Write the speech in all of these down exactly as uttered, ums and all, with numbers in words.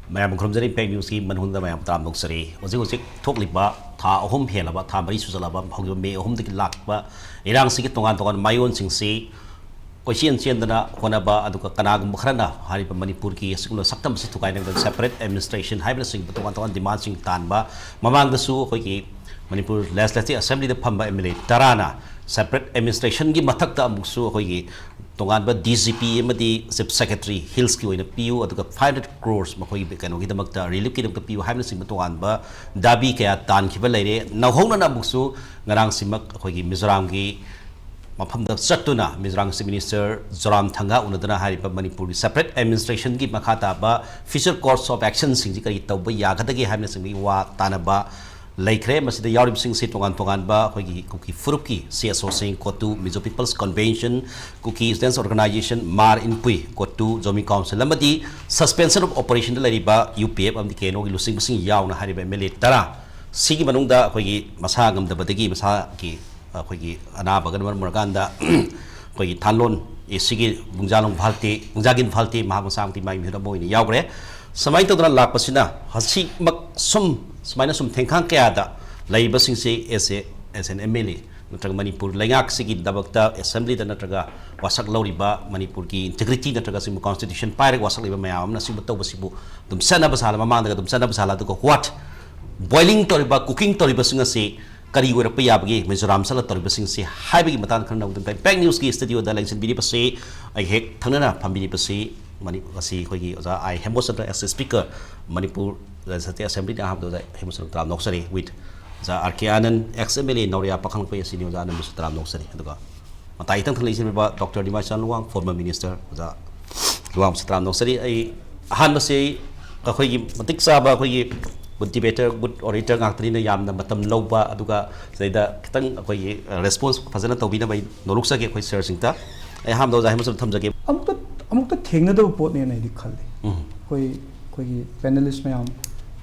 ꯃꯌꯥꯝ ꯈꯨꯔꯨꯝꯖꯔꯤ, ꯏꯝꯄꯦꯛ ꯅ꯭ꯌꯨꯁꯀꯤ ꯃꯅꯨꯡꯗ ꯃꯌꯥꯝ ꯇꯔꯥꯝꯅ ꯑꯣꯛꯆꯔꯤ꯫ ꯍꯧꯖꯤꯛ ꯍꯧꯖꯤꯛ ꯊꯣꯛꯂꯤꯕ ꯊꯥ ꯑꯍꯨꯝ ꯍꯦꯜꯂꯕ, ꯊꯥ ꯃꯔꯤ ꯁꯨꯖꯜꯂꯕ, ꯍꯧꯈꯤꯕ ꯃꯦ ꯑꯍꯨꯝꯗꯒꯤ ꯂꯥꯛꯄ ꯏꯔꯥꯡꯁꯤꯒꯤ ꯇꯣꯉꯥꯟ ꯇꯣꯉꯥꯟꯕ ꯃꯥꯏꯑꯣꯟꯁꯤꯡꯁꯤ ꯀꯣꯏꯆꯦꯟ ꯆꯦꯟꯗꯅ ꯍꯣꯠꯅꯕ, ꯑꯗꯨꯒ ꯀꯅꯥꯒꯨꯝꯕ ꯈꯔꯅ ꯍꯥꯏꯔꯤꯕ ꯃꯅꯤꯄꯨꯔꯒꯤ ꯑꯁꯤꯒꯨꯝꯕ ꯁꯛꯇꯝ ꯑꯁꯤ ꯊꯨꯒꯥꯏꯅꯕꯗ separate administration ꯍꯥꯏꯕꯅꯆꯤꯡꯕ ꯇꯣꯉꯥꯟ ꯇꯣꯉꯥꯟꯕ demandꯁꯤꯡ ꯇꯥꯟꯕ, ꯃꯃꯥꯡꯗꯁꯨ ꯑꯩꯈꯣꯏꯒꯤ ꯃꯅꯤꯄꯨꯔ Legislative Assemblyꯗ ꯐꯝꯕ M L A ꯇꯔꯥꯅ separate administrationꯒꯤ ꯃꯊꯛꯇ ꯑꯃꯨꯛꯁꯨ ꯑꯩꯈꯣꯏꯒꯤ ꯇꯣꯉꯥꯟꯕ D G P ꯑꯃꯗꯤ Chief Secretary Hillsꯀꯤ ꯑꯣꯏꯅ ꯄꯤꯌꯨ, ꯑꯗꯨꯒ five hundred crores ꯃꯈꯣꯏꯒꯤ ꯀꯩꯅꯣꯒꯤꯗꯃꯛꯇ, reliefꯀꯤꯗꯃꯛꯇ ꯄꯤꯌꯨ ꯍꯥꯏꯕꯅꯆꯤꯡꯕ ꯇꯣꯉꯥꯟꯕ ꯗꯥꯕꯤ ꯀꯌꯥ ꯇꯥꯟꯈꯤꯕ ꯂꯩꯔꯦ꯫ ꯅꯧꯍꯧꯅꯅ ꯑꯃꯨꯛꯁꯨ ꯉꯔꯥꯡꯁꯤꯃꯛ ꯑꯩꯈꯣꯏꯒꯤ ꯃꯤꯖꯣꯔꯥꯝꯒꯤ ꯃꯐꯝꯗ ꯆꯠꯇꯨꯅ ꯃꯤꯖꯣꯔꯥꯝ Chief Minister ꯖꯣꯔꯥꯝꯊꯪꯒ ꯎꯅꯗꯨꯅ ꯍꯥꯏꯔꯤꯕ ꯃꯅꯤꯄꯨꯔꯒꯤ separate administrationꯒꯤ ꯃꯈꯥ ꯇꯥꯕ future course of actionꯁꯤꯡꯁꯤ ꯀꯔꯤ ꯇꯧꯕ ꯌꯥꯒꯗꯒꯦ ꯍꯥꯏꯕꯅꯆꯤꯡꯕꯒꯤ ꯋꯥ ꯇꯥꯅꯕ ꯂꯩꯈ꯭ꯔꯦ꯫ ꯃꯁꯤꯗ ꯌꯥꯎꯔꯤꯕꯁꯤꯡꯁꯤ ꯇꯣꯉꯥꯟ ꯇꯣꯉꯥꯟꯕ ꯑꯩꯈꯣꯏꯒꯤ ꯀꯨꯀꯤ ꯐꯨꯔꯨꯞꯀꯤ CSOꯁꯤꯡ, ꯀꯣꯇꯨ Mizo People's Convention, Kuki Students Organisation, ꯃꯥꯔ ꯏꯟꯄꯨꯏ, ꯀꯣꯇꯨ Zomi Council ꯑꯃꯗꯤ suspension of operationꯗ ꯂꯩꯔꯤꯕ UPF ꯑꯃꯗꯤ KNOꯒꯤ ꯂꯨꯆꯤꯡꯕꯁꯤꯡ ꯌꯥꯎꯅ ꯍꯥꯏꯔꯤꯕ M L A ꯇꯔꯥ ꯁꯤꯒꯤ ꯃꯅꯨꯡꯗ ꯑꯩꯈꯣꯏꯒꯤ ꯃꯁꯥ ꯉꯝꯗꯕꯗꯒꯤ, ꯃꯁꯥꯒꯤ ꯑꯩꯈꯣꯏꯒꯤ ꯑꯅꯥꯕꯒꯅ ꯃꯔꯝ ꯑꯣꯏꯔꯀꯥꯟꯗ ꯑꯩꯈꯣꯏꯒꯤ ꯊꯥꯟꯂꯣꯟ ꯑꯦ ꯁꯤꯒꯤ ꯕꯨꯡꯖꯥꯂꯣꯡ ꯚꯥꯜꯇꯦ, ꯕꯨꯡꯖꯥꯒꯤꯟ ꯚꯥꯜꯇꯦ, ꯃꯍꯥꯛ ꯃꯁꯥꯃꯛꯇꯤ ꯃꯥꯏ ꯃꯤꯍꯨꯠ ꯑꯃ ꯑꯣꯏꯅ ꯌꯥꯎꯈ꯭ꯔꯦ꯫ ꯁꯨꯃꯥꯏꯅ ꯇꯧꯗꯅ ꯂꯥꯛꯄꯁꯤꯅ ꯍꯧꯖꯤꯛꯃꯛ ꯁꯨꯝ ꯁꯨꯃꯥꯏꯅ ꯁꯨꯝ ꯊꯦꯡꯈꯥꯡ ꯀꯌꯥꯗ ꯂꯩꯔꯤꯕꯁꯤꯡꯁꯦ as a, as an M L A ꯅꯠꯇ꯭ꯔꯒ ꯃꯅꯤꯄꯨꯔ ꯂꯩꯉꯥꯛꯁꯤꯒꯤꯗꯃꯛꯇ Assemblyꯗ ꯅꯠꯇ꯭ꯔꯒ ꯋꯥꯁꯛ ꯂꯧꯔꯤꯕ ꯃꯅꯤꯄꯨꯔꯒꯤ integrity ꯅꯠꯇ꯭ꯔꯒ ꯑꯁꯤꯒꯨꯝꯕ Constitution ꯄꯥꯏꯔꯒ ꯋꯥꯁꯛ ꯂꯩꯕ ꯃꯌꯥꯝ ꯑꯃꯅ ꯑꯁꯤꯒꯨꯝꯕ ꯇꯧꯕꯁꯤꯕꯨ ꯑꯗꯨꯝ ꯆꯠꯅꯕ ꯁꯥꯍꯜꯂ, ꯃꯃꯥꯡꯗꯒ ꯑꯗꯨꯝ ꯆꯠꯅꯕ ꯁꯥꯍꯜꯂ, ꯑꯗꯨꯒ what boiling ꯇꯧꯔꯤꯕ, cooking ꯇꯧꯔꯤꯕꯁꯤꯡ ꯑꯁꯤ ꯀꯔꯤ ꯑꯣꯏꯔꯛꯄ ꯌꯥꯕꯒꯦ, ꯃꯤꯖꯣꯔꯥꯝ ꯆꯠꯂ ꯇꯧꯔꯤꯕꯁꯤꯡꯁꯤ ꯍꯥꯏꯕꯒꯤ ꯃꯇꯥꯡꯗ ꯈꯔ ꯅꯧꯗꯅ ꯏꯝꯄꯦꯛ ꯅ꯭ꯌꯨꯁꯀꯤ studioꯗ ꯂꯦꯡꯁꯤꯟꯕꯤꯔꯤꯕꯁꯤ, ꯑꯩ ꯍꯦꯛ ꯊꯪꯅꯅ ꯐꯝꯕꯤꯔꯤꯕꯁꯤ ꯃꯅꯤ-, ꯉꯁꯤ ꯑꯩꯈꯣꯏꯒꯤ ꯑꯣꯖꯥ ꯑꯥꯏ ꯍꯦꯃꯣꯆꯟꯗ꯭ꯔ as a speaker, Manipur Legislative Assemblyꯗ ꯑꯍꯥꯟꯕꯗ ꯑꯣꯖꯥ ꯍꯦꯃꯣꯆꯟꯗ꯭ꯔ ꯇꯔꯥꯝꯅ ꯑꯣꯛꯆꯔꯤ with Oja R K Anan, ex M L A ꯅꯧꯔꯤꯌꯥ ꯄꯥꯈꯪꯂꯛꯄ ꯑꯁꯤꯅꯤ, ꯑꯣꯖꯥ ꯑꯅꯟꯕꯨꯁꯨ ꯇꯔꯥꯝꯅ ꯑꯣꯛꯆꯔꯤ꯫ ꯑꯗꯨꯒ ꯃꯇꯥꯏ ꯏꯊꯪ ꯊꯪꯅ ꯂꯩꯖꯔꯤꯕ ꯗꯣꯛꯇꯔ ꯅꯤꯃꯥꯏꯆꯥꯟ ꯂꯨꯋꯥꯡ, former minister, ꯑꯣꯖꯥ ꯂꯨꯋꯥꯡꯕꯨꯁꯨ ꯇꯔꯥꯝꯅ ꯑꯣꯛꯆꯔꯤ꯫ ꯑꯩ ꯑꯍꯥꯟꯕꯁꯤ ꯑꯩ ꯑꯩꯈꯣꯏꯒꯤ ꯃꯇꯤꯛ ꯆꯥꯕ ꯑꯩꯈꯣꯏꯒꯤ good debater, good orator ꯉꯥꯛꯇꯅꯤꯅ ꯌꯥꯝꯅ ꯃꯇꯝ ꯂꯧꯕ, ꯑꯗꯨꯒ ꯁꯤꯗꯩꯗ ꯈꯤꯇꯪ ꯑꯩꯈꯣꯏꯒꯤ response ꯐꯖꯅ ꯇꯧꯕꯤꯅꯕ ꯑꯩ ꯅꯣꯂꯨꯛꯆꯒꯦ ꯑꯩꯈꯣꯏ sirꯁꯤꯡꯗ꯫ ꯑꯩ ꯑꯍꯥꯟꯕꯗ ꯑꯣꯖꯥ ꯍꯦꯃꯟꯁꯟ ꯊꯝꯖꯒꯦ꯫ ꯑꯃꯨꯛꯇ ꯑꯃꯨꯛꯇ ꯊꯦꯡꯅꯗꯕ ꯄꯣꯠꯅꯦꯅ ꯑꯩꯗꯤ ꯈꯜꯂꯤ꯫ ꯎꯝ꯫ ꯑꯩꯈꯣꯏ, ꯑꯩꯈꯣꯏꯒꯤ panelist ꯃꯌꯥꯝ,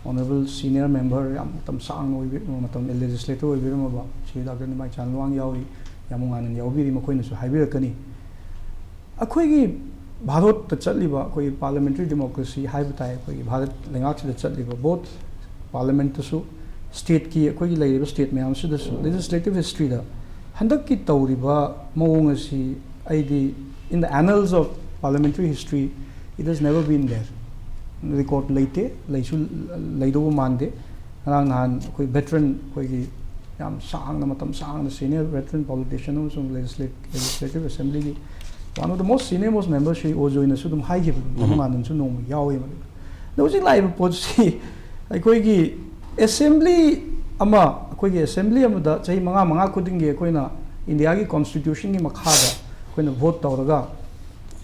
honourable senior member ꯌꯥꯝ ꯃꯇꯝ ꯁꯥꯡꯅ ꯑꯣꯏꯕꯤ-, ꯃꯇꯝ legislator ꯑꯣꯏꯕꯤꯔꯝꯃꯕ ꯁꯤ ꯗꯥꯛꯇꯔ ꯅꯤꯃꯥꯏꯆꯥꯟ ꯂꯨꯋꯥꯡ ꯌꯥꯎꯔꯤ, ꯌꯥꯝ ꯅꯨꯡꯉꯥꯏꯅ ꯌꯥꯎꯕꯤꯔꯤ, ꯃꯈꯣꯏꯅꯁꯨ ꯍꯥꯏꯕꯤꯔꯛꯀꯅꯤ꯫ ꯑꯩꯈꯣꯏꯒꯤ ꯚꯥꯔꯠꯇ ꯆꯠꯂꯤꯕ ꯑꯩꯈꯣꯏꯒꯤ parliamentary democracy ꯍꯥꯏꯕ ꯇꯥꯏ, ꯑꯩꯈꯣꯏꯒꯤ ꯚꯥꯔꯠ ꯂꯩꯉꯥꯛꯁꯤꯗ ꯆꯠꯂꯤꯕ both parliamentꯇꯁꯨ, stateꯀꯤ ꯑꯩꯈꯣꯏꯒꯤ ꯂꯩꯔꯤꯕ state ꯃꯌꯥꯝꯁꯤꯗꯁꯨ legislative historyꯗ ꯍꯟꯗꯛꯀꯤ ꯇꯧꯔꯤꯕ ꯃꯑꯣꯡ ꯑꯁꯤ ꯑꯩꯗꯤ in the annals of parliamentary history it has never been there꯫ Record ꯂꯩꯇꯦ, ꯂꯩꯁꯨ ꯂꯩꯗꯧꯕ ꯃꯥꯟꯗꯦ꯫ ꯉꯔꯥꯡ ꯅꯍꯥꯟ ꯑꯩꯈꯣꯏ veteran, ꯑꯩꯈꯣꯏꯒꯤ ꯌꯥꯝ ꯁꯥꯡꯅ, ꯃꯇꯝ ꯁꯥꯡꯅ senior veteran politician ꯑꯃꯁꯨꯡ legislate- legislative assemblyꯒꯤ one of the most senior most member Shri ꯑꯣꯖꯣꯏꯅꯁꯨ ꯑꯗꯨꯝ ꯍꯥꯏꯈꯤꯕꯅꯤ, ꯃꯉꯥꯟꯗꯟꯁꯨ ꯅꯣꯡꯃ ꯌꯥꯎꯋꯦ ꯃꯗꯨꯗ꯫ ꯑꯗꯣ ꯍꯧꯖꯤꯛ ꯂꯥꯛꯏꯕ ꯄꯣꯠꯁꯤ ꯑꯩꯈꯣꯏꯒꯤ assembly ꯑꯃ, ꯑꯩꯈꯣꯏꯒꯤ assembly ꯑꯃꯗ ꯆꯍꯤ ꯃꯉꯥ ꯃꯉꯥ ꯈꯨꯗꯤꯡꯒꯤ ꯑꯩꯈꯣꯏꯅ ꯏꯟꯗꯤꯌꯥꯒꯤ constitutionꯒꯤ ꯃꯈꯥꯗ ꯑꯩꯈꯣꯏꯅ vote ꯇꯧꯔꯒ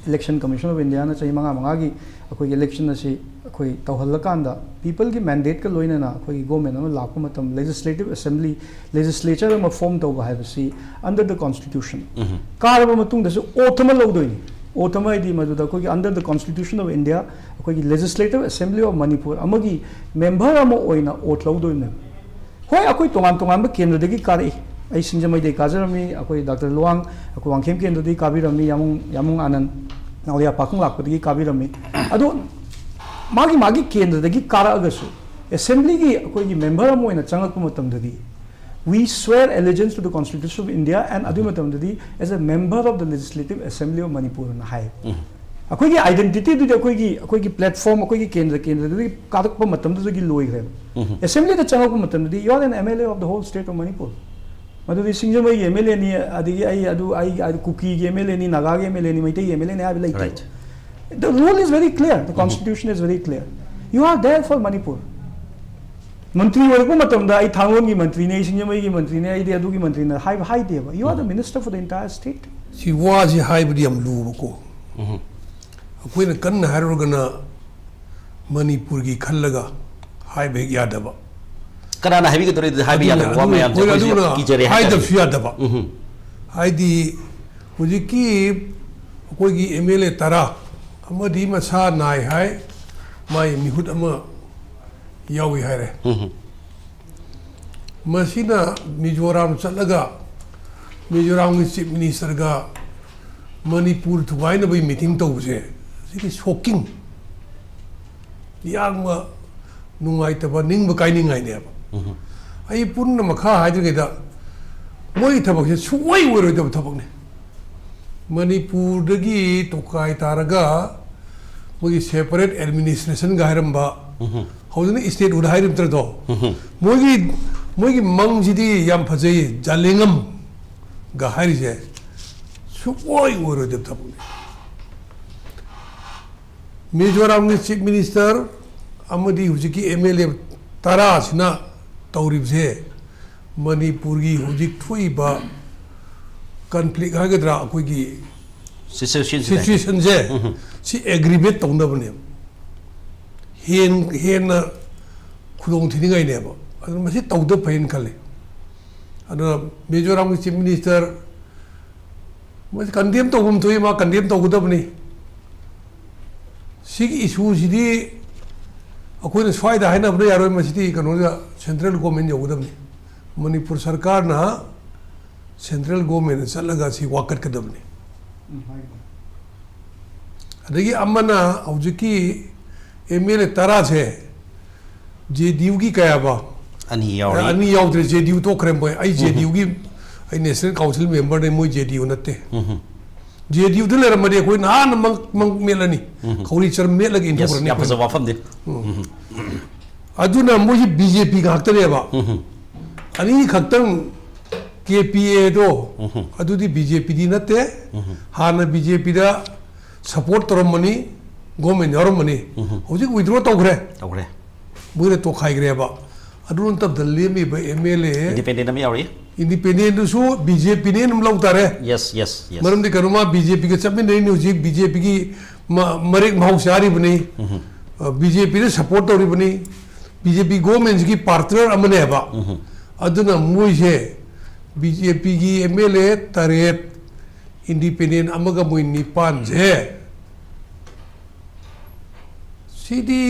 Election Commission of Indiaꯅ ꯆꯍꯤ ꯃꯉꯥ ꯃꯉꯥꯒꯤ ꯑꯩꯈꯣꯏꯒꯤ election ꯑꯁꯤ ꯑꯩꯈꯣꯏ ꯇꯧꯍꯜꯂꯀꯥꯟꯗ peopleꯒꯤ mandateꯀ ꯂꯣꯏꯅꯅ ꯑꯩꯈꯣꯏꯒꯤ government ꯑꯃ ꯂꯥꯛꯄ ꯃꯇꯝ legislative assembly, legislature ꯑꯃ form ꯇꯧꯕ ꯍꯥꯏꯕꯁꯤ under the constitution ꯀꯥꯔꯕ ꯃꯇꯨꯡꯗꯁꯨ oath ꯑꯃ ꯂꯧꯗꯣꯏꯅꯤ꯫ Oath ꯑꯃ ꯍꯥꯏꯗꯤ ꯃꯗꯨꯗ ꯑꯩꯈꯣꯏꯒꯤ under the constitution of India ꯑꯩꯈꯣꯏꯒꯤ legislative assembly of Manipur ꯑꯃꯒꯤ member ꯑꯃ ꯑꯣꯏꯅ oath ꯂꯧꯗꯣꯏꯅꯦꯕ꯫ ꯍꯣꯏ, ꯑꯩꯈꯣꯏ ꯇꯣꯉꯥꯟ ꯇꯣꯉꯥꯟꯕ ꯀꯦꯟꯗ꯭ꯔꯗꯒꯤ ꯀꯥꯔꯛꯏ꯫ ꯑꯩ ꯁꯤꯡꯖꯃꯩꯗꯒꯤ ꯀꯥꯖꯔꯝꯃꯤ, ꯑꯩꯈꯣꯏ ꯗꯥꯛꯇꯔ ꯂꯨꯋꯥꯡ ꯑꯩꯈꯣꯏ ꯋꯥꯡꯈꯦꯝ ꯀꯦꯟꯗ꯭ꯔꯗꯒꯤ ꯀꯥꯕꯤꯔꯝꯃꯤ, ꯌꯥꯃꯨꯡ ꯌꯥꯃꯨꯡ ꯑꯥꯅꯟ ꯅꯥꯎꯔꯤꯌꯥ ꯄꯥꯈꯪ ꯂꯥꯛꯄꯗꯒꯤ ꯀꯥꯕꯤꯔꯝꯃꯤ꯫ ꯑꯗꯣ ꯃꯥꯒꯤ ꯃꯥꯒꯤ ꯀꯦꯟꯗ꯭ꯔꯗꯒꯤ ꯀꯥꯔꯛꯑꯒꯁꯨ assemblyꯒꯤ ꯑꯩꯈꯣꯏꯒꯤ member ꯑꯃ ꯑꯣꯏꯅ ꯆꯪꯉꯛꯄ ꯃꯇꯝꯗꯗꯤ we swear allegiance to the Constitution of India and ꯑꯗꯨꯒꯤ ꯃꯇꯝꯗꯗꯤ as a member of the Legislative Assembly of Manipur ꯑꯅ ꯍꯥꯏ꯫ ꯑꯩꯈꯣꯏꯒꯤ identityꯗꯨꯗꯤ ꯑꯩꯈꯣꯏꯒꯤ ꯑꯩꯈꯣꯏꯒꯤ platform, ꯑꯩꯈꯣꯏꯒꯤ ꯀꯦꯟꯗ꯭ꯔ ꯀꯦꯟꯗ꯭ꯔꯗꯨꯗꯒꯤ ꯀꯥꯔꯛꯄ ꯃꯇꯝꯗꯨꯗꯒꯤ ꯂꯣꯏꯈ꯭ꯔꯦꯕ꯫ Assemblyꯗ ꯆꯪꯉꯛꯄ ꯃꯇꯝꯗꯗꯤ you are an MLA of the whole state of Manipur꯫ ꯃꯗꯨꯗꯤ ꯁꯤꯡꯖꯃꯩꯒꯤ MLAꯅꯤ, ꯑꯗꯒꯤ ꯑꯩ ꯑꯗꯨ ꯑꯩ ꯑꯩ ꯀꯨꯀꯤꯒꯤ MLAꯅꯤ, ꯅꯥꯒꯥꯒꯤ MLAꯅꯤ, ꯃꯩꯇꯩꯒꯤ MLAꯅꯤ ꯍꯥꯏꯕ ꯂꯩꯇꯦ꯫ Right. The rule is very clear, the constitution is very clear. You are there for Manipur. ꯃꯟꯇ꯭ꯔꯤ ꯑꯣꯏꯔꯛꯄ ꯃꯇꯝꯗ ꯑꯩ ꯊꯥꯡꯒꯣꯟꯒꯤ ꯃꯟꯇ꯭ꯔꯤꯅꯦ, ꯑꯩ ꯁꯤꯡꯖꯃꯩꯒꯤ ꯃꯟꯇ꯭ꯔꯤꯅꯦ, ꯑꯩꯗꯤ ꯑꯗꯨꯒꯤ ꯃꯟꯇ꯭ꯔꯤꯅꯦ ꯍꯥꯏꯕ ꯍꯥꯏꯗꯦꯕ꯫ You are the minister for the entire state. ꯁꯤ ꯋꯥꯁꯤ ꯍꯥꯏꯕꯗꯤ ꯌꯥꯝ ꯂꯨꯕꯀꯣ꯫ ꯑꯩꯈꯣꯏꯅ ꯀꯟꯅ ꯍꯥꯏꯔꯨꯔꯒꯅ ꯃꯅꯤꯄꯨꯔꯒꯤ ꯈꯜꯂꯒ ꯍꯥꯏꯕ ꯍꯦꯛ ꯌꯥꯗꯕ꯫ ꯀꯅꯥꯅ ꯍꯥꯏꯕꯤꯒꯗꯧꯔꯤ? ꯑꯗꯨꯗꯤ ꯍꯥꯏꯕ ꯌꯥꯗꯕ ꯋꯥ ꯃꯌꯥꯝꯁꯦ ꯑꯩꯈꯣꯏꯁꯨ ꯀꯤꯖꯔꯦ ꯍꯥꯏꯇꯥꯔꯦ꯫ ꯍꯥꯏꯗꯕꯁꯨ ꯌꯥꯗꯕ꯫ ꯍꯥꯏꯗꯤ ꯍꯧꯖꯤꯛꯀꯤ ꯑꯩꯈꯣꯏꯒꯤ MLA ꯇꯔꯥ ꯑꯃꯗꯤ ꯃꯁꯥ ꯅꯥꯏ ꯍꯥꯏ, ꯃꯥꯏ ꯃꯤꯍꯨꯠ ꯑꯃ ꯌꯥꯎꯏ ꯍꯥꯏꯔꯦ꯫ ꯃꯁꯤꯅ ꯃꯤꯖꯣꯔꯥꯝ ꯆꯠꯂꯒ ꯃꯤꯖꯣꯔꯥꯝꯒꯤ chief ministerꯒ ꯃꯅꯤꯄꯨꯔ ꯊꯨꯒꯥꯏꯅꯕꯒꯤ ꯃꯤꯇꯤꯡ ꯇꯧꯕꯁꯦ, ꯁꯤꯗꯤ ꯁꯣꯛꯀꯤꯡ, ꯌꯥꯝꯅ ꯅꯨꯡꯉꯥꯏꯇꯕ, ꯅꯤꯡꯕ ꯀꯥꯏꯅꯤꯡꯉꯥꯏꯅꯦꯕ꯫ ꯑꯩ ꯄꯨꯟꯅ ꯃꯈꯥ ꯍꯥꯏꯗ꯭ꯔꯤꯉꯩꯗ, ꯃꯣꯏꯒꯤ ꯊꯕꯛꯁꯦ ꯁꯨꯡꯑꯣꯏ ꯑꯣꯏꯔꯣꯏꯗꯕ ꯊꯕꯛꯅꯤ꯫ ꯃꯅꯤꯄꯨꯔꯗꯒꯤ ꯇꯣꯈꯥꯏ ꯇꯥꯔꯒ ꯃꯣꯏꯒꯤ ꯁꯦꯄꯔꯦꯠ ꯑꯦꯗꯃꯤꯅꯤꯁꯇ꯭ꯔꯦꯁꯟꯒ ꯍꯥꯏꯔꯝꯕ, ꯍꯧꯖꯤꯛꯅ ꯏꯁꯇꯦꯠꯍꯨꯗ ꯍꯥꯏꯔꯤꯕ ꯅꯠꯇ꯭ꯔꯣ? ꯃꯣꯏꯒꯤ, ꯃꯣꯏꯒꯤ ꯃꯪꯁꯤꯗꯤ ꯌꯥꯝ ꯐꯖꯩ, ꯖꯥꯂꯦꯡꯉꯝꯒ ꯍꯥꯏꯔꯤꯁꯦ ꯁꯨꯡꯑꯣꯏ ꯑꯣꯏꯔꯣꯏꯗꯕ ꯊꯕꯛꯅꯤ꯫ ꯃꯤꯖꯣꯔꯥꯝꯒꯤ ꯆꯤꯐ ꯃꯤꯅꯤꯁꯇꯔ ꯑꯃꯗꯤ ꯍꯧꯖꯤꯛꯀꯤ ꯑꯦꯝ ꯑꯦꯜ ꯑꯦ ꯇꯔꯥꯁꯤꯅ ꯇꯧꯔꯤꯕꯁꯦ ꯃꯅꯤꯄꯨꯔꯒꯤ ꯍꯧꯖꯤꯛ ꯊꯣꯛꯏꯕ ꯀꯟꯐ꯭ꯂꯤꯛ ꯍꯥꯏꯒꯗ꯭ꯔꯥ, ꯑꯩꯈꯣꯏꯒꯤ ꯁꯤꯆꯨꯋꯦꯁꯟꯁꯦ ꯁꯤ ꯑꯦꯒ꯭ꯔꯤꯚꯦꯠ ꯇꯧꯅꯕꯅꯦꯕ, ꯍꯦꯟ-, ꯍꯦꯟꯅ ꯈꯨꯗꯣꯡ ꯊꯤꯅꯤꯡꯉꯥꯏꯅꯦꯕ꯫ ꯑꯗꯨꯅ ꯃꯁꯤ ꯇꯧꯗꯕ ꯐꯩꯅ ꯈꯜꯂꯤ꯫ ꯑꯗꯨꯅ ꯃꯤꯖꯣꯔꯥꯝꯒꯤ ꯆꯤꯐ ꯃꯤꯅꯤꯁꯇꯔ ꯃꯁꯤ ꯀꯟꯗꯦꯝ ꯇꯧꯐꯝ ꯊꯣꯛꯏ, ꯃꯥ ꯀꯟꯗꯦꯝ ꯇꯧꯒꯗꯕꯅꯤ꯫ ꯁꯤꯒꯤ ꯏꯁꯨꯁꯤꯗꯤ ꯑꯩꯈꯣꯏꯅ ꯁ꯭ꯋꯥꯏꯗ ꯍꯥꯏꯅꯕꯅ ꯌꯥꯔꯣꯏ, ꯃꯁꯤꯗꯤ ꯀꯩꯅꯣꯗ, ꯁꯦꯟꯇ꯭ꯔꯦꯜ ꯒꯣꯔꯃꯦꯟ ꯌꯧꯒꯗꯕꯅꯤ꯫ ꯃꯅꯤꯄꯨꯔ ꯁꯔꯀꯥꯔꯅ ꯁꯦꯟꯇ꯭ꯔꯦꯜ ꯒꯣꯔꯃꯦꯟꯗ ꯆꯠꯂꯒ ꯁꯤ ꯋꯥꯀꯠꯀꯗꯕꯅꯤ꯫ ꯑꯗꯒꯤ ꯑꯃꯅ ꯍꯧꯖꯤꯛꯀꯤ ꯑꯦꯝ ꯑꯦꯜ ꯑꯦ ꯇꯔꯥꯁꯦ ꯖꯦ ꯗꯤ ꯌꯨꯒꯤ ꯀꯌꯥꯕ? ꯑꯅꯤ ꯌꯥꯎꯔꯤ꯫ ꯑꯅꯤ ꯌꯥꯎꯗ꯭ꯔꯦ, ꯖꯦ ꯗꯤ ꯌꯨ ꯇꯣꯛꯈ꯭ꯔꯦ ꯃꯣꯏ꯫ ꯑꯩ ꯖꯦ ꯗꯤ ꯌꯨꯒꯤ, ꯑꯩ ꯅꯦꯁꯅꯦꯜ ꯀꯥꯎꯟꯁꯤꯜ ꯃꯦꯝꯕꯔꯅꯦ, ꯃꯣꯏ ꯖꯦ ꯗꯤ ꯌꯨ ꯅꯠꯇꯦ꯫ ꯖꯦ ꯗꯤ ꯌꯨꯗ ꯂꯩꯔꯝꯃꯗꯤ ꯑꯩꯈꯣꯏ ꯅꯍꯥꯟꯅ ꯃꯪ, ꯃꯪ ꯃꯦꯠꯂꯅꯤ꯫ ꯈꯧꯔꯤ ꯆꯔꯝ ꯃꯦꯠꯂꯒ ꯌꯦꯁ, ꯏꯟꯊꯣꯛꯈ꯭ꯔꯅꯤ ꯌꯥꯝ ꯑꯩꯈꯣꯏꯅ꯫ ꯐꯖꯕ ꯋꯥꯐꯝꯅꯤ꯫ ꯑꯗꯨꯅ ꯃꯣꯏꯁꯤ ꯕꯤ ꯖꯦ ꯄꯤ ꯉꯥꯛꯇꯅꯦꯕ꯫ ꯑꯅꯤ ꯈꯛꯇꯪ ꯀꯦ ꯄꯤ ꯑꯦꯗꯣ, ꯑꯗꯨꯗꯤ ꯕꯤ ꯖꯦ ꯄꯤꯗꯤ ꯅꯠꯇꯦ꯫ ꯍꯥꯟꯅ ꯕꯤ ꯖꯦ ꯄꯤꯗ ꯁꯄꯣꯔꯠ ꯇꯧꯔꯝꯕꯅꯤ, ꯒꯣꯔꯃꯦꯟ ꯌꯥꯎꯔꯝꯕꯅꯤ꯫ ꯍꯧꯖꯤꯛ ꯋꯤꯗ꯭ꯔꯣ ꯇꯧꯈ꯭ꯔꯦ꯫ ꯇꯧꯈ꯭ꯔꯦ꯫ ꯃꯣꯏꯅ ꯇꯣꯈꯥꯏꯈ꯭ꯔꯦꯕ꯫ ꯑꯗꯨ ꯅꯠꯇꯕꯗ ꯂꯦꯝꯃꯤꯕ ꯑꯦꯝ ꯑꯦꯜ ꯑꯦ ꯏꯟꯗꯤꯄꯦꯟꯗꯦꯟ ꯑꯃ ꯌꯥꯎꯔꯤ꯫ ꯏꯟꯗꯤꯄꯦꯟꯗꯦꯟꯗꯨꯁꯨ ꯕꯤ ꯖꯦ ꯄꯤꯅ ꯑꯗꯨꯝ ꯂꯧ ꯇꯥꯔꯦ꯫ Yes, yes, yes. ꯃꯔꯝꯗꯤ ꯀꯩꯅꯣ, ꯃꯥ ꯕꯤ ꯖꯦ ꯄꯤꯒ ꯆꯠꯃꯤꯟꯅꯔꯤꯅꯤ ꯍꯧꯖꯤꯛ, ꯕꯤ ꯖꯦ ꯄꯤꯒꯤ ꯃ-, ꯃꯔꯦꯛ ꯃꯍꯥꯎ ꯆꯥꯔꯤꯕꯅꯤ꯫ ꯕꯤ ꯖꯦ ꯄꯤꯗ ꯁꯄꯣꯔꯠ ꯇꯧꯔꯤꯕꯅꯤ꯫ ꯕꯤ ꯖꯦ ꯄꯤ ꯒꯣꯔꯃꯦꯟꯁꯤꯒꯤ ꯄꯥꯔꯇꯅꯔ ꯑꯃꯅꯦꯕ꯫ ꯑꯗꯨꯅ ꯃꯣꯏꯁꯦ ꯕꯤ ꯖꯦ ꯄꯤꯒꯤ ꯑꯦꯝ ꯑꯦꯜ ꯑꯦ ꯇꯔꯦꯠ, ꯏꯟꯗꯤꯄꯦꯟꯗꯦꯟ ꯑꯃꯒ ꯃꯣꯏ ꯅꯤꯄꯥꯟꯁꯦ, ꯁꯤꯗꯤ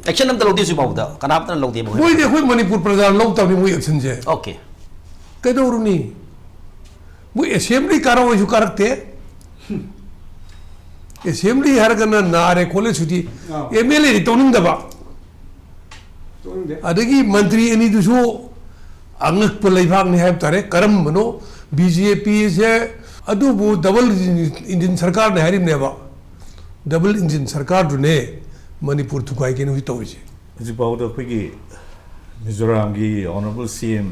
ꯑꯦꯛꯁꯟ ꯑꯝꯇ ꯂꯧꯗꯦ ꯍꯧꯖꯤꯛ ꯐꯥꯎꯕꯗ, ꯀꯅꯥꯝꯇꯅ ꯂꯧꯗꯦ ꯃꯈꯣꯏ꯫ ꯃꯣꯏꯗꯤ ꯑꯩꯈꯣꯏ ꯃꯅꯤꯄꯨꯔ ꯄ꯭ꯔꯖꯥꯅ ꯂꯧ ꯇꯕꯅꯤ ꯃꯣꯏ ꯑꯦꯛꯁꯟꯁꯦ꯫ ꯑꯣꯀꯦ꯫ ꯀꯩꯗꯧꯔꯨꯅꯤ? ꯃꯣꯏ ꯑꯦꯁꯦꯝꯕ꯭ꯂꯤ ꯀꯥꯔꯛꯑꯣꯏꯁꯨ ꯀꯥꯔꯛꯇꯦ, ꯑꯦꯁꯦꯝꯕ꯭ꯂꯤ ꯍꯥꯏꯔꯒꯅ ꯅꯥꯔꯦ ꯈꯣꯠꯂꯦ ꯁꯨꯇꯤ꯫ ꯑꯥ꯫ ꯑꯦꯝ ꯑꯦꯜ ꯑꯦꯗꯤ ꯇꯧꯅꯤꯡꯗꯕ꯫ ꯇꯧꯅꯤꯡꯗꯦ꯫ ꯑꯗꯒꯤ ꯃꯟꯇ꯭ꯔꯤ ꯑꯅꯤꯗꯨꯁꯨ ꯑꯉꯛꯄ ꯂꯩꯕꯥꯛꯅꯤ ꯍꯥꯏꯕ ꯇꯥꯔꯦ꯫ ꯀꯔꯝꯕꯅꯣ ꯕꯤ ꯖꯦ ꯄꯤꯁꯦ? ꯑꯗꯨꯕꯨ ꯗꯕꯜ ꯏꯟꯖꯤꯟ ꯁꯔꯀꯥꯔꯅꯦ ꯍꯥꯏꯔꯤꯕꯅꯦꯕ꯫ ꯗꯕꯜ ꯏꯟꯖꯤꯟ ꯁꯔꯀꯥꯔꯗꯨꯅꯦ ꯃꯅꯤꯄꯨꯔ ꯊꯨꯒꯥꯏꯒꯦꯅ ꯍꯧꯖꯤꯛ ꯇꯧꯔꯤꯁꯦ꯫ ꯍꯧꯖꯤꯛꯐꯥꯎꯗ ꯑꯩꯈꯣꯏꯒꯤ ꯃꯤꯖꯣꯔꯥꯝꯒꯤ ꯑꯣꯅꯔꯦꯕꯜ ꯁꯤ ꯑꯦꯝ,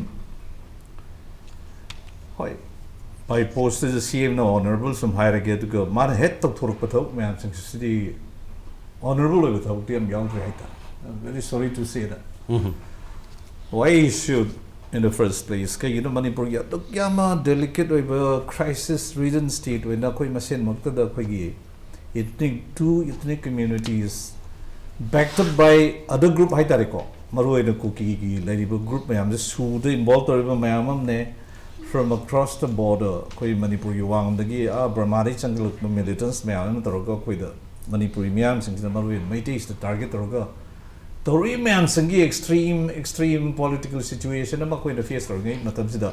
ꯍꯣꯏ, ꯃꯥꯏ ꯄꯣꯁꯇꯁꯨ ꯁꯤ ꯑꯦꯝꯅ ꯑꯣꯅꯔꯦꯕꯜ ꯁꯨꯝ ꯍꯥꯏꯔꯒꯦ, ꯑꯗꯨꯒ ꯃꯥꯅ ꯍꯦꯛ ꯇꯧꯊꯣꯔꯛꯄ ꯊꯕꯛ ꯃꯌꯥꯝꯁꯤꯡꯁꯤꯗꯤ ꯑꯣꯅꯔꯦꯕꯜ ꯑꯣꯏꯕ ꯊꯕꯛꯇꯤ ꯌꯥꯝ ꯌꯥꯎꯗ꯭ꯔꯦ ꯍꯥꯏꯇꯥꯔꯦ꯫ I'm very sorry to say that. Why should, in the first place, ꯀꯩꯒꯤꯅꯣ ꯃꯅꯤꯄꯨꯔꯒꯤ ꯑꯗꯨꯛ ꯌꯥꯝꯅ ꯗꯦꯂꯤꯀꯦꯠ ꯑꯣꯏꯕ ꯀ꯭ꯔꯥꯏꯁꯤꯁ ꯔꯤꯖꯟ ꯁ꯭ꯇꯦꯠ ꯑꯣꯏꯅ ꯑꯩꯈꯣꯏ ꯃꯁꯦꯟꯃꯛꯇꯗ ꯑꯩꯈꯣꯏꯒꯤ ethnic, two ethnic communities, backed up by other group ꯍꯥꯏꯇꯥꯔꯦꯀꯣ, ꯃꯔꯨꯑꯣꯏꯅ ꯀꯨꯀꯤꯒꯤ ꯂꯩꯔꯤꯕ ꯒ꯭ꯔꯨꯞ ꯃꯌꯥꯝꯁꯦ ꯁꯨꯗ ꯏꯟꯚꯣꯜꯕ ꯇꯧꯔꯤꯕ ꯃꯌꯥꯝ ꯑꯃꯅꯦ, from across the border, ꯑꯩꯈꯣꯏ ꯃꯅꯤꯄꯨꯔꯒꯤ ꯋꯥꯡꯃꯗꯒꯤ ꯑꯥ ꯕꯔꯃꯥꯗꯒꯤ ꯆꯪꯁꯤꯜꯂꯛꯄ ꯃꯤꯂꯤꯇꯦꯟꯠꯁ ꯃꯌꯥꯝ ꯑꯃ ꯇꯧꯔꯒ ꯑꯩꯈꯣꯏꯗ ꯃꯅꯤꯄꯨꯔꯤ ꯃꯤꯌꯥꯝꯁꯤꯡꯁꯤꯅ, ꯃꯔꯨꯑꯣꯏꯅ ꯃꯩꯇꯩꯁꯤꯗ ꯇꯥꯔꯒꯦꯠ ꯇꯧꯔꯒ ꯇꯧꯔꯤꯕ ꯃꯌꯥꯝꯁꯤꯡꯒꯤ extreme, extreme political situation ꯑꯃ ꯑꯩꯈꯣꯏꯅ ꯐꯦꯁ ꯇꯧꯔꯤꯉꯩ ꯃꯇꯝꯁꯤꯗ,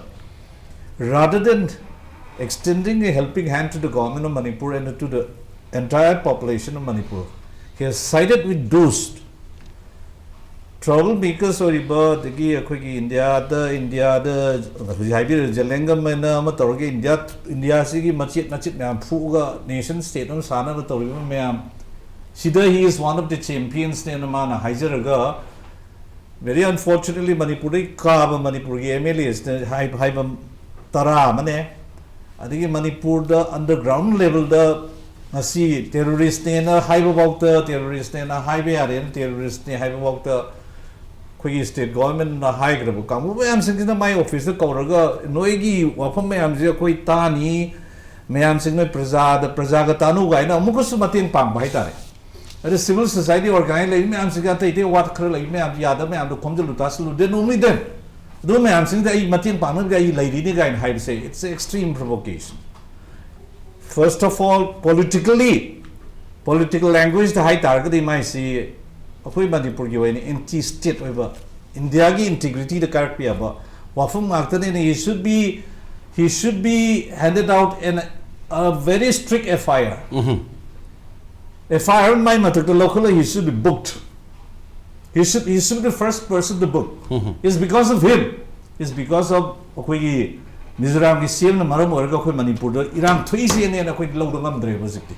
rather than extending a helping hand to the government of Manipur and to the entire population of Manipur, he has sided with those trouble makers ꯑꯣꯏꯔꯤꯕ, ꯑꯗꯒꯤ ꯑꯩꯈꯣꯏꯒꯤ ꯏꯟꯗꯤꯌꯥꯗ, ꯏꯟꯗꯤꯌꯥꯗ ꯍꯧꯖꯤꯛ ꯍꯥꯏꯕꯤꯔꯤꯕ ꯖꯦꯂꯦꯡꯒꯝ ꯍꯥꯏꯅ ꯑꯃ ꯇꯧꯔꯒ ꯏꯟꯗꯤꯌꯥ, ꯏꯟꯗꯤꯌꯥꯁꯤꯒꯤ ꯃꯆꯦꯠ ꯃꯆꯦꯠ ꯃꯌꯥꯝ ꯐꯨꯛꯑꯒ ꯅꯦꯁꯟ ꯁ꯭ꯇꯦꯠ ꯑꯃ ꯁꯥꯅꯕ ꯇꯧꯔꯤꯕ ꯃꯌꯥꯝ ꯁꯤꯗ he is one of the champions ꯅꯦꯅ ꯃꯥꯅ ꯍꯥꯏꯖꯔꯒ, very unfortunately ꯃꯅꯤꯄꯨꯔꯗꯒꯤ ꯀꯥꯕ ꯃꯅꯤꯄꯨꯔꯒꯤ ꯑꯦꯝ ꯑꯦꯜ ꯑꯦꯁꯅ ꯍꯥꯏꯕ ꯇꯔꯥ ꯑꯃꯅꯦ, ꯑꯗꯒꯤ ꯃꯅꯤꯄꯨꯔꯗ ꯑꯟꯗꯔꯒ꯭ꯔꯥꯎꯟ ꯂꯦꯚꯦꯜꯗ ꯉꯁꯤ ꯇꯦꯔꯣꯔꯤꯁꯅꯦꯅ ꯍꯥꯏꯕꯐꯥꯎꯗ, ꯇꯦꯔꯣꯔꯤꯁꯅꯦꯅ ꯍꯥꯏꯕ ꯌꯥꯔꯦꯅ, ꯇꯦꯔꯣꯔꯤꯁꯅꯦ ꯍꯥꯏꯕꯐꯥꯎꯗ ꯑꯩꯈꯣꯏꯒꯤ ꯁ꯭ꯇꯦꯠ ꯒꯣꯚꯔꯟꯃꯦꯟꯠꯅ ꯍꯥꯏꯈ꯭ꯔꯕ ꯀꯥꯡꯕꯨ ꯃꯌꯥꯝꯁꯤꯡꯁꯤꯅ ꯃꯥꯏ ꯑꯣꯐꯤꯁꯇ ꯀꯧꯔꯒ, "ꯅꯣꯏꯒꯤ ꯋꯥꯐꯝ ꯃꯌꯥꯝꯁꯦ ꯑꯩꯈꯣꯏ ꯇꯥꯅꯤ, ꯃꯌꯥꯝꯁꯤꯡ, ꯅꯣꯏ ꯄ꯭ꯔꯖꯥꯗ, ꯄ꯭ꯔꯖꯥꯒ ꯇꯥꯅꯨ" ꯀꯥꯏꯅ ꯑꯃꯨꯛꯀꯁꯨ ꯃꯇꯦꯡ ꯄꯥꯡꯕ ꯍꯥꯏꯇꯥꯔꯦ꯫ ꯑꯗ ꯁꯤꯚꯤꯜ ꯁꯣꯁꯥꯏꯇꯤ ꯑꯣꯔꯒꯅꯥꯏꯖ ꯂꯩꯔꯤ ꯃꯌꯥꯝꯁꯤꯒ ꯑꯇꯩ ꯑꯇꯩ ꯋꯥꯠ ꯈꯔ ꯂꯩꯔꯤ ꯃꯌꯥꯝꯁꯤ, ꯌꯥꯗꯕ ꯃꯌꯥꯝꯗꯣ ꯈꯣꯝꯖꯤꯜꯂꯨ ꯇꯥꯁꯤꯜꯂꯨ, then only then ꯑꯗꯨ ꯃꯌꯥꯝꯁꯤꯡꯗ ꯑꯩ ꯃꯇꯦꯡ ꯄꯥꯡꯅꯕꯒꯤ ꯑꯩ ꯂꯩꯔꯤꯅꯤ ꯀꯥꯏꯅ ꯍꯥꯏꯕꯁꯦ, it's a extreme provocation. First of all, politically, political language ꯇ ꯍꯥꯏ ꯇꯥꯔꯒꯗꯤ ꯃꯥꯏꯁꯤ ꯑꯩꯈꯣꯏ ꯃꯅꯤꯄꯨꯔꯒꯤ ꯑꯣꯏꯅ ꯑꯦꯟꯇꯤ ꯁ꯭ꯇꯦꯠ ꯑꯣꯏꯕ, ꯏꯟꯗꯤꯌꯥꯒꯤ ꯏꯟꯇꯤꯒ꯭ꯔꯤꯇꯤꯗ ꯀꯥꯏꯔꯛꯄ ꯌꯥꯕ ꯋꯥꯐꯝ ꯉꯥꯛꯇꯅꯤꯅ, he should be, he should be handed out an A very strict F I R. F I R ꯃꯥꯏ ꯃꯊꯛꯇ ꯂꯧꯈꯠꯂ, he should be booked. He should, he should be the first person to book. It's because of him. It's because of ꯑꯩꯈꯣꯏꯒꯤ ꯃꯤꯖꯣꯔꯥꯝꯒꯤ C M ꯅ ꯃꯔꯝ ꯑꯣꯏꯔꯒ ꯑꯩꯈꯣꯏ ꯃꯅꯤꯄꯨꯔꯗ ꯏꯔꯥꯡ ꯊꯣꯛꯏꯁꯦꯅꯦꯅ ꯑꯩꯈꯣꯏꯗꯤ ꯂꯧꯕ ꯉꯝꯗ꯭ꯔꯦꯕ ꯍꯧꯖꯤꯛꯇꯤ꯫